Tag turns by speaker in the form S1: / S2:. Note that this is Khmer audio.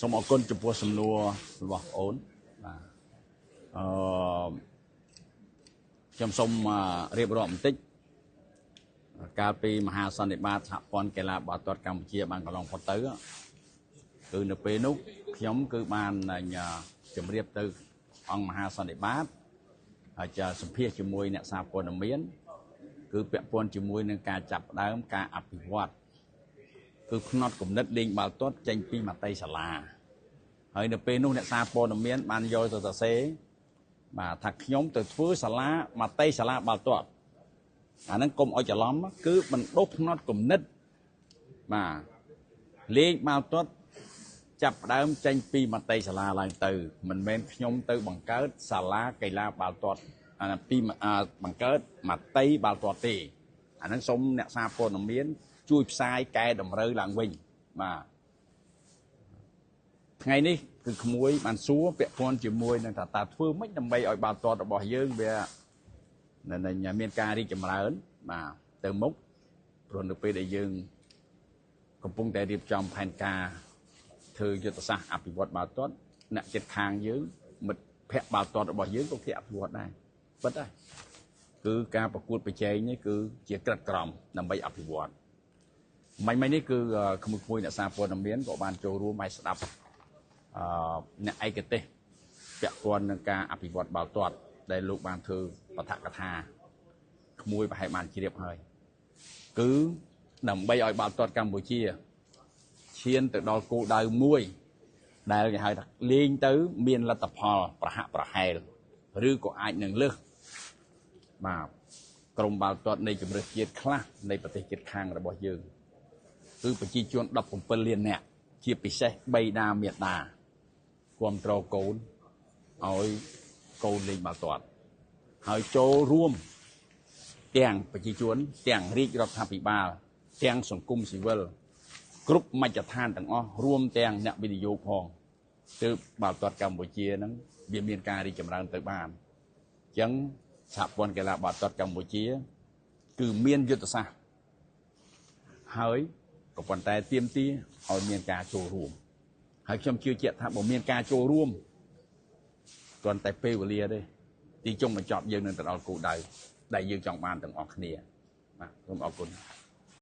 S1: សូមអរគុណចំពោះសំណួររបស់អូនបាទអឺខ្ញុំសូមរៀបរាប់បន្តិចកាលពីមហាសន្និបាតសហព័ន្ធកីឡាបាល់ទាត់កម្ពុជាបានកន្លងផុតទៅគឺនៅពេលនោះខ្ញុំគឺបានជម្រាបទៅអង្គមហាសន្និបាតហើយจะសម្ភាសជាមួយអ្នកសារព័ត៌មានគឺពាក់ព័ន្ធជាមួយនឹងការចាប់ផ្ដើមការអភិវឌ្ឍគឺផ្នត់គំនិតលេងបាល់ទាត់ចេញពីមតិសាលាហើយនៅពេលនោះអ្នកសារព័ត៌មានបានយកទៅសរសេរបាទថាខ្ញុំទៅធ្វើសាលាមតិសាលាបាល់ទាត់អាហ្នឹងកុំឲ្យច្រឡំគឺបណ្ដុះផ្នត់គំនិតបាទលេងបាល់ទាត់ចាប់ផ្ដើមចេញពីមតិសាលាឡើងទៅមិនមែនខ្ញុំទៅបង្កើតសាលាកីឡាបាល់ទាត់អាពីបង្កើតមតិបាល់ទាត់ទេអាហ្នឹងសូមអ្នកសារព័ត៌មានជួយផ្សាយកែតម្រូវឡើងវិញបាទថ្ងៃនេះគឺក្មួយបានសួរពាក់ព័ន្ធជាមួយនឹងថាតើធ្វើម៉េចដើម្បីឲ្យបាល់ទាត់របស់យើងវាមានការរីកចម្រើនបាទទៅមុខព្រោះនៅពេលដែលយើងកំពុងតែរៀបចំផែនការធ្វើយុទ្ធសាស្ត្រអភិវឌ្ឍបាល់ទាត់អ្នកជិតខាងយើងមិត្តភ័ក្តិបាល់ទាត់របស់យើងក៏គេអភិវឌ្ឍដែរពិតដែរគឺការប្រកួតប្រជែងនេះគឺជាក្រិតក្រមដើម្បីអភិវឌ្ឍមិញនេះគឺក្មួយៗអ្នកសារព័ត៌មានក៏បានចូលរួមឲ្យស្ដាប់អ្នកឯកទេសពាក់ព័ន្ធនឹងការអភិវឌ្ឍបាល់ទាត់ដែលលោកបានធ្វើបឋកថាក្មួយប្រហែលបានជ្រាបហើយគឺដើម្បីឲ្យបាល់ទាត់កម្ពុជាឈានទៅដល់គោលដៅមួយដែលគេហៅថាលេងទៅមានលទ្ធផលប្រហាក់ប្រហែលឬក៏អាចនឹងលើសបាទក្រុមបាល់ទាត់នៃជម្រើសជាតិខ្លះនៃប្រទេសជិតខាងរបស់យើងគឺប្រជាជន17លាននាក់ជាពិសេសបៃតាមេដាគាំទ្រកូនឲ្យកូនលេងបាល់ទាត់ហើយចូលរួមទាំងប្រជាជនទាំងរាជរដ្ឋាភិបាលទាំងសង្គមស៊ីវិលគ្រប់មជ្ឈដ្ឋានទាំងអស់រួមទាំងអ្នកវិនិយោគផងទើបបាល់ទាត់កម្ពុជាហ្នឹងវាមានការរីកចម្រើនទៅបានអញ្ចឹងសហព័ន្ធកីឡាបាល់ទាត់កម្ពុជាគឺមានយុទ្ធសាស្ត្រហើយក៏ប៉ុន្តែទាមទារឲ្យមានការចូលរួមហើយខ្ញុំជឿជាក់ថាបើមានការចូលរួមគ្រាន់តែពេលវេលាទេទីចុងបញ្ចប់យើងនឹងទៅដល់គោលដៅដែលយើងចង់បានទាំងអស់គ្នាបាទសូមអរគុណ។